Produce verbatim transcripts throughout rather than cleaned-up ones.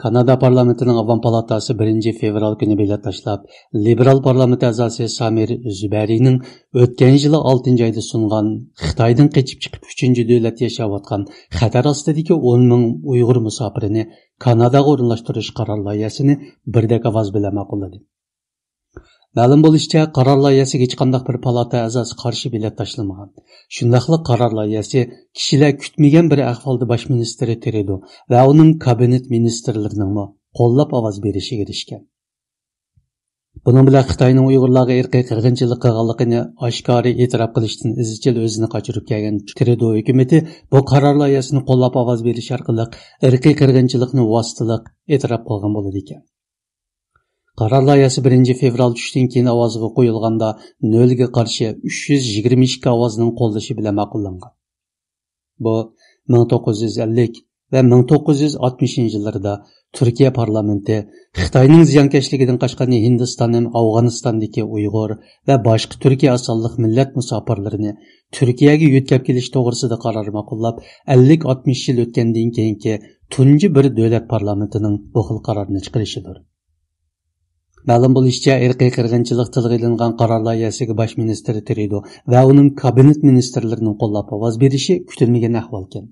كانادا پارلامېنتىنىڭ ئاۋام پالاتاسى بىرىنچى فېۋرال كۈنى بېلەت تاشلاپ، لىبېرال پارلامېنت ئەزاسى سامىر زۇبەرىنىڭ ئۆتكەن يىلى ئالتىنچى ئايدا سۇنغان خىتايدىن قېچىپ چىقىپ ئۈچىنچى دۆلەتتە ياشاۋاتقان خەتەر ئاستىدىكى ئون مىڭ ئۇيغۇر مۇساپىرىنى كاناداغا ئورۇنلاشتۇرۇش قارار لايىھەسىنى بىردەك ئاۋاز بىلەن ماقۇللىدى. مەلۇم بولۇشىچە، قارار لايىھەسىگە ھېچقانداق بىر پالاتا ئەزاسى قارشى بېلەت تاشلىمىغان. شۇنداقلا قارار لايىھەسى كىشىلەر كۈتمىگەن بىر ئەھۋالدا باش مىنىستىرى ترېدو ۋە ئۇنىڭ كابىنېت مىنىستىرلىرىنىڭمۇ قوللاپ ئاۋاز بېرىشىگە ئېرىشكەن. بۇنىڭ بىلەن خىتاينىڭ ئۇيغۇرلارغا ئىرقىي قىرغىنچىلىق قىلغانلىقىنى ئاشكارا ئېتىراپ قىلىشتىن ئىزچىل ئۆزىنى قاچۇرۇپ كەلگەن ترېدو ھۆكۈمىتى بۇ قارار لايىھەسىنى قوللاپ ئاۋاز بېرىش ئارقىلىق ئىرقىي قىرغىنچىلىقنى ۋاسىتىلىق ئېتىراپ قىلغان بولىدىكەن. قارار لايىھەسى بىرىنچى فېۋرال چۈشتىن كېيىن ئاۋازغا قويۇلغاندا، نۆلگە قارشى ئۈچ يۈز يىگىرمە ئىككى ئاۋازنىڭ قوللىشى بىلەن ماقۇللانغان. بۇ مىڭ توققۇز يۈز ئەللىك ۋە مىڭ توققۇز يۈز ئاتمىشىنچى يىللىرىدا تۈركىيە پارلامېنتى خىتاينىڭ زىيانكەشلىكىدىن قاچقان ھىندىستان ھەم ئافغانىستاندىكى ئۇيغۇر ۋە باشقا تۈركىي ئاسانلىق مىللەت مۇساپىرلىرىنى تۈركىيەگە يۆتكەپ كېلىش توغرىسىدا قارار ماقۇللاپ، ئەللىك ئاتمىش يىل ئۆتكەندىن كېيىنكى تۇنجى بىر دۆلەت پارلامېنتىنىڭ بۇ خىل قارارنى چىقىرىشىدۇر. مەلۇم بولۇشىچە، ئىرقىي قىرغىنچىلىق تىلغا ئېلىنغان قارار لايىھەسىگە باش مىنىستىر ترېدو ۋە ئۇنىڭ كابىنېت مىنىستىرلىرىنىڭ قوللاپ ئاۋاز بېرىشى كۈتۈلمىگەن ئەھۋالكەن.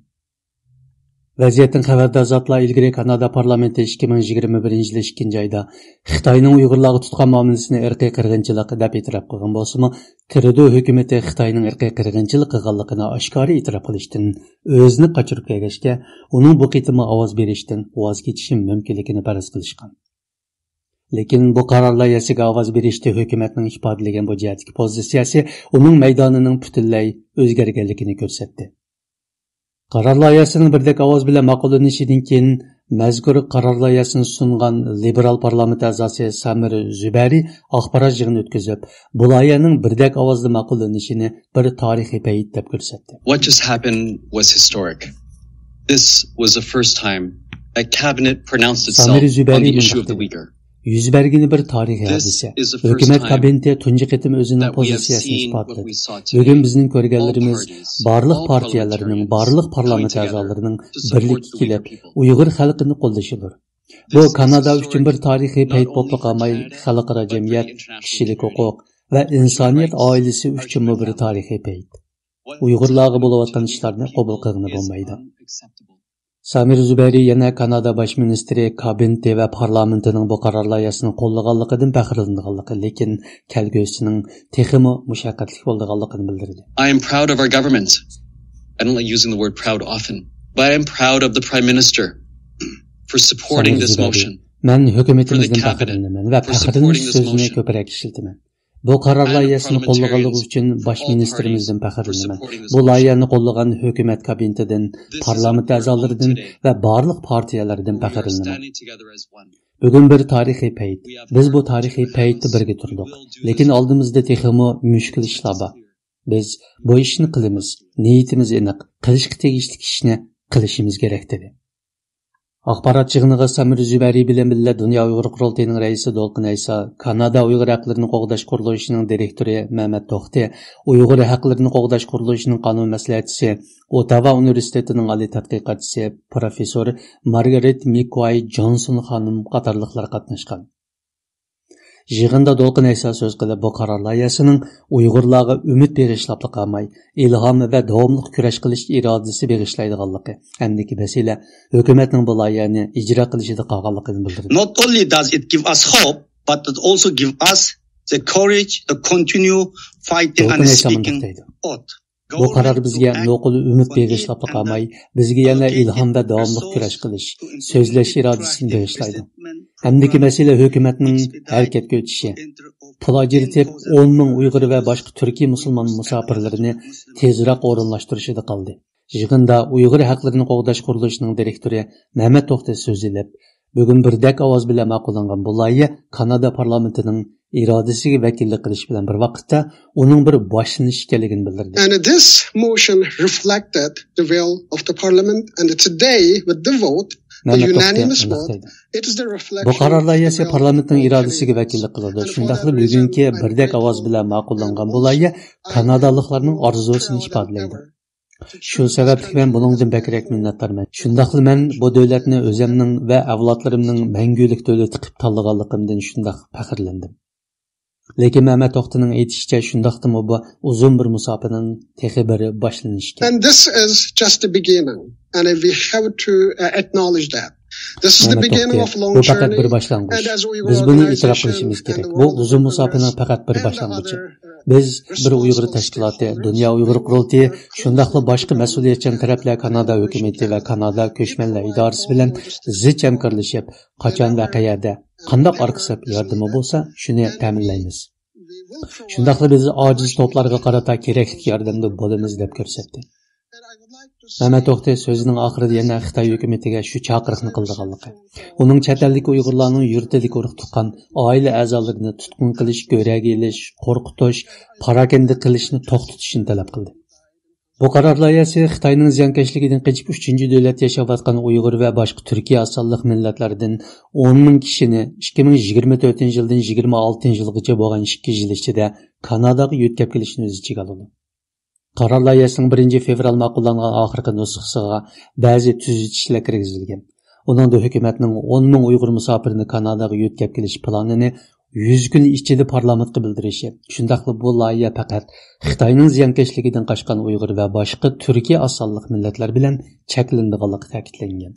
ۋەزىيەتتىن خەۋەردار زاتلار ئىلگىرى كانادا پارلامېنتى ئىككى مىڭ يىگىرمە بىرىنچى يىلى ئىككىنچى ئايدا خىتاينىڭ ئۇيغۇرلارغا تۇتقان مۇئامىلىسىنى ئىرقىي قىرغىنچىلىق دەپ ئېتىراپ قىلغان بولسىمۇ، ترېدو ھۆكۈمىتى خىتاينىڭ ئىرقىي قىرغىنچىلىق قىلغانلىقىنى ئاشكارا ئېتىراپ قىلىشتىن ئۆزىنى قاچۇرۇپ كەلگەچكە، ئۇنىڭ بۇ قېتىممۇ ئاۋاز بېرىشتىن ۋاز كېچىشى مۇمكىنلىكىنى پەرەز قىلىشقان. لېكىن بۇ قارار لايىھەسىگە ئاۋاز بېرىشتە ھۆكۈمەتنىڭ ئىپادىلىگەن بۇ جەھەتتىكى پوزىتسىيەسى ئۇنىڭ مەيدانىنىڭ پۈتۈنلەي ئۆزگەرگەنلىكىنى كۆرسەتتى. قارار لايىھەسىنىڭ بىردەك ئاۋاز بىلەن ماقۇللىنىشىدىن كېيىن، مەزكۇر قارار لايىھەسىنى سۇنغان لىبېرال پارلامېنت ئەزاسى سامىر زۇبەرى ئاخبارات يىغىنى ئۆتكۈزۈپ، بۇ لايىھەنىڭ بىردەك ئاۋازدا ماقۇللىنىشىنى بىر تارىخىي پەيت دەپ كۆرسەتتى. What just happened was historic. This was the first time that cabinet pronounced itself سامىر on زۇبەرى the issue of the مۇنداق دېدى. Uyghur. يۈز بەرگىنى بىر تارىخىي ھادىسە. ھۆكۈمەت كابىنېتى تۇنجى قېتىم ئۆزىنىڭ پوزىتسىيەسىنى ئىسپاتلىدى. بۈگۈن بىزنىڭ كۆرگەنلىرىمىز بارلىق پارتىيەلەرنىڭ، بارلىق پارلامېنت ئەزالىرىنىڭ بىرلىككە كېلىپ، ئۇيغۇر خەلقىنى قوللىشىدۇر. بۇ كانادا ئۈچۈن بىر تارىخىي پەيت بولۇپلا قالماي، خەلقئارا جەمئىيەت، كىشىلىك ھوقۇق ۋە ئىنسانىيەت ئائىلىسى ئۈچۈنمۇ بىر تارىخىي پەيت. ئۇيغۇرلارغا بولۇۋاتقان ئىشلارنى قوبۇل قىلغىلى بولمايدۇ. سامىر زۇبەيرى يەنە كانادا باش مىنىستىرى، كابىنېتى ۋە پارلامېنتىنىڭ بۇ قارار لايىھەسىنى قوللىغانلىقىدىن پەخىرلىنىدىغانلىقى، لېكىن كەلگۈسىنىڭ تېخىمۇ مۇشەققەتلىك بولىدىغانلىقىنى بىلدۈردى. I am proud of our government. I don't like using the word proud often, but I am proud of the Prime Minister for supporting سامىر this زۇبەيرى، motion. مەن ھۆكۈمىتىمىزدىن پەخىرلىنىمەن ۋە پەخىرلىنىش سۆزىنى كۆپرەك ئىشلىتىمەن. بۇ قارار لايىھەسىنى قوللىغانلىقى ئۈچۈن باش مىنىستىرىمىزدىن پەخىرلىنىمەن. بۇ لايىھەنى قوللىغان ھۆكۈمەت كابىنېتىدىن، پارلامېنت ئەزالىرىدىن ۋە بارلىق پارتىيەلەردىن پەخىرلىنىمەن. بۈگۈن بىر تارىخىي پەيت. بىز بۇ تارىخىي پەيتتە بىرگە تۇردۇق. لېكىن ئالدىمىزدا تېخىمۇ مۈشكۈل ئىشلار بار. بىز بۇ ئىشنى قىلىمىز. نىيىتىمىز ئېنىق. قىلىشقا تېگىشلىك ئىشنى قىلىشىمىز كېرەك، دېدى. ئاخبارات يىغىنىغا سامىر زۇبەرى بىلەن بىللە دۇنيا ئۇيغۇر قۇرۇلتىيىنىڭ رەئىسى دولقۇن ئەيسا، كانادا ئۇيغۇر ھەقلىرىنى قوغداش قۇرۇلۇشىنىڭ دىرېكتورى مەمەت توختى، ئۇيغۇر ھەقلىرىنى قوغداش قۇرۇلۇشىنىڭ قانۇن مەسلىھەتچىسى، ئوتاۋا ئۇنىۋېرسىتېتىنىڭ ئالىي تەتقىقاتچىسى، پروفېسسور مارگارېت مىكۋاي جونسون خانىم قاتارلىقلار قاتناشقان. يىغىندا دولقۇن ئەيسا سۆز قىلىپ، بۇ قارار لايىھەسىنىڭ ئۇيغۇرلارغا ئۈمىد بېغىشلاپلا قالماي، ئىلھام ۋە داۋاملىق كۈرەش قىلىش ئىرادىسى بېغىشلايدىغانلىقى، ئەمدىكى مەسىلە ھۆكۈمەتنىڭ بۇ لايىھەنى ئىجرا قىلىشىدا قالغانلىقىنى بىلدۈردى. Not only does it give us hope, but it also give us the courage to continue fighting and دولقۇن ئەيسا مۇنداق speaking دەيدۇ. Out. بۇ قارار بىزگە نوقۇل ئۈمىد بېغىشلاپلا قالماي، بىزگە يەنە ئىلھام ۋە داۋاملىق كۈرەش قىلىش، سۆزلەش ئىرادىسىنى بېغىشلايدۇ. ئەمدىكى مەسىلە ھۆكۈمەتنىڭ ھەرىكەتكە ئۆتۈشى. پۇل ئاجرىتىپ، ئون مىڭ ئۇيغۇر ۋە باشقا تۈركىي مۇسۇلمان مۇساپىرلىرىنى تېزرەك ئورۇنلاشتۇرۇشىدا قالدى. يىغىندا ئۇيغۇر ھەقلىرىنى قوغداش قۇرۇلۇشىنىڭ دىرېكتورى مەمەت توختى سۆز ئېلىپ، بۈگۈن بىردەك ئاۋاز بىلەن ماقۇللانغان بۇ لايىھە كانادا پارلامېنتىنىڭ ئىرادىسىگە ۋەكىللىك قىلىش بىلەن بىر ۋاقىتتا ئۇنىڭ بىر باشلىنىش ئىكەنلىكىنى بىلدۈردى. And this motion reflected the will of the parliament, and today with the vote, the مەمەت توختى unanimous مۇنداق vote, دەيدۇ. It is the reflection بۇ قارار لايىھەسى پارلامېنتنىڭ ئىرادىسىگە ۋەكىللىك قىلىدۇ. شۇنداقلا بۈگۈنكى بىردەك ئاۋاز بىلەن ماقۇللانغان بۇ لايىھە كانادالىقلارنىڭ ئارزۇسىنى ئىپادىلەيدۇ. شۇ سەۋەبلىك مەن بۇنىڭدىن بەكرەك مىننەتدارمەن. شۇنداقلا مەن بۇ دۆلەتنى ئۆزەمنىڭ ۋە ئەۋلادلىرىمنىڭ مەڭگۈلۈك دۆلىتى قىلىپ تاللىغانلىقىمدىن شۇنداق پەخىرلەندىم. لېكىن مەمەت توختىنىڭ ئېيتىشىچە، شۇنداقتىمۇ بۇ ئۇزۇن بىر مۇساپىنىڭ تېخى بىر باشلىنىشى ئىكەن. And this is just the beginning. And we have to, uh, acknowledge that. This is the مەمەت beginning توختى، of بۇ long پەقەت بىر journey. باشلانغۇچ. And as Uyghur بىز بۇنى ئېتىراپ organization قىلىشىمىز and كېرەك. the بۇ World ئۇزۇن Uyghur مۇساپىنىڭ Congress پەقەت بىر and باشلانغۇچى. Other, uh, بىز بىر ئۇيغۇر responsible تەشكىلاتى، stakeholders دۇنيا ئۇيغۇر قۇرۇلتىيى، شۇنداقلا باشقا مەسئۇلىيەتچان تەرەپلەر كانادا ھۆكۈمىتى ۋە كانادا كۆچمەنلەر ئىدارىسى بىلەن زىچ ھەمكارلىشىپ، قاچان ۋە قەيەردە، قانداق ئارقا سەپ ياردىمى بولسا، شۇنى تەمىنلەيمىز. شۇنداقلا بىز ئاجىز توپلارغا قارىتا كېرەكلىك ياردەمدە بولىمىز، دەپ كۆرسەتتى. مەمەت توختى سۆزىنىڭ ئاخىرىدا يەنە خىتاي ھۆكۈمىتىگە شۇ چاقىرىقنى قىلىدىغانلىقى، ئۇنىڭ چەت ئەلدىكى ئۇيغۇرلارنىڭ يۇرتىدىكى ئۇرۇق تۇغقان، ئائىلە ئەزالىرىنى تۇتقۇن قىلىش، كۆرەگە ئېلىش، قورقۇتۇش، پاراكەندە قىلىشنى توختىتىشىنى تەلەپ قىلدى. بۇ قارار لايىھەسى خىتاينىڭ زىيانكەشلىكىدىن قېچىپ ئۈچىنچى دۆلەتتە ياشاۋاتقان ئۇيغۇر ۋە باشقا تۈركىي ئاز سانلىق مىللەتلەردىن ئون مىڭ كىشىنى ئىككى مىڭ يىگىرمە تۆتىنچى يىلدىن يىگىرمە ئالتىنچى يىلغىچە بولغان ئىككى يىل ئىچىدە كاناداغا يۆتكەپ كېلىشنى ئۆز ئىچىگە ئالىدۇ. قارار لايىھەسىنىڭ بىرىنچى فېۋرال ماقۇللانغان ئاخىرقى نۇسخىسىغا بەزى تۈزىتىشلەر كىرگۈزۈلگەن. ئۇنىڭدا ھۆكۈمەتنىڭ ئون مىڭ ئۇيغۇر مۇساپىرىنى كاناداغا يۆتكەپ كېلىش پىلانىنى يۈز كۈن ئىچىدە پارلامېنتقا بىلدۈرۈشى، شۇنداقلا بۇ لايىھە پەقەت خىتاينىڭ زىيانكەشلىكىدىن قاچقان ئۇيغۇر ۋە باشقا تۈركىي ئاز سانلىق مىللەتلەر بىلەن چەكلىنىدىغانلىقى تەكىتلەنگەن.